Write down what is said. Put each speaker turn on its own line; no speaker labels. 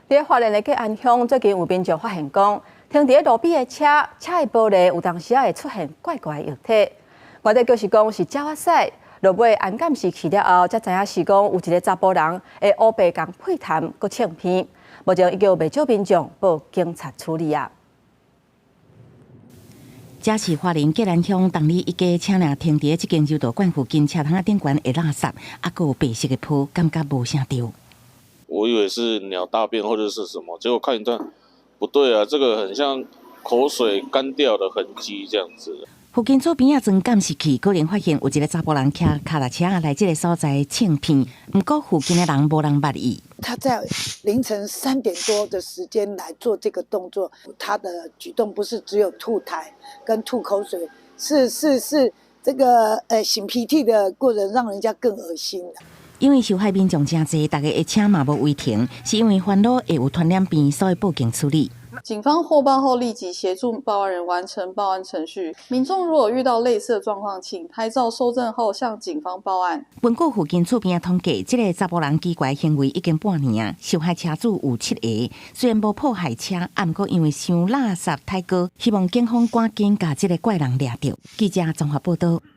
佇花蓮的吉安鄉，最近有民眾發現講，停佇路邊的車，車的玻璃有當時仔會出現怪怪的液體，原底就是講是鳥仔屎，落尾安檢視器了後，才知影是講有一个查埔人會烏白共屁痰閣擤鼻，目前已經有袂少民眾報警察處理啊。
這是花蓮吉安鄉東里一家車輛停佇這間柔道館附近，車窗仔頂懸的垃圾，猶閣有白色的泡，感覺無啥對。
我以為是鳥大便或者是什麼，結果看一段不對啊，這個很像口水乾掉的痕跡這樣子。
附近厝邊仔裝監視器，果然發現有一个查埔人騎跤踏車來這个所在擤鼻，毋過附近的人無人捌伊。
他在凌晨3點多的時間來做這個動作，他的舉動不是只有吐痰跟吐口水，是這個擤鼻涕的過程，讓人家更噁心。
因為受害民眾誠濟，大家的車嘛無違停，是因為煩惱會有傳染病，所以報警處理。
警方獲報後立即協助報案人完成報案程序。民眾如果遇到類似的狀況，請拍照收證後向警方報案。
根據附近厝邊統計，這个查埔人奇怪行為已經半年啊，受害車主有七个，雖然無破壞車，毋過因為傷垃圾太高，希望警方趕緊共這个怪人掠著。記者綜合報道。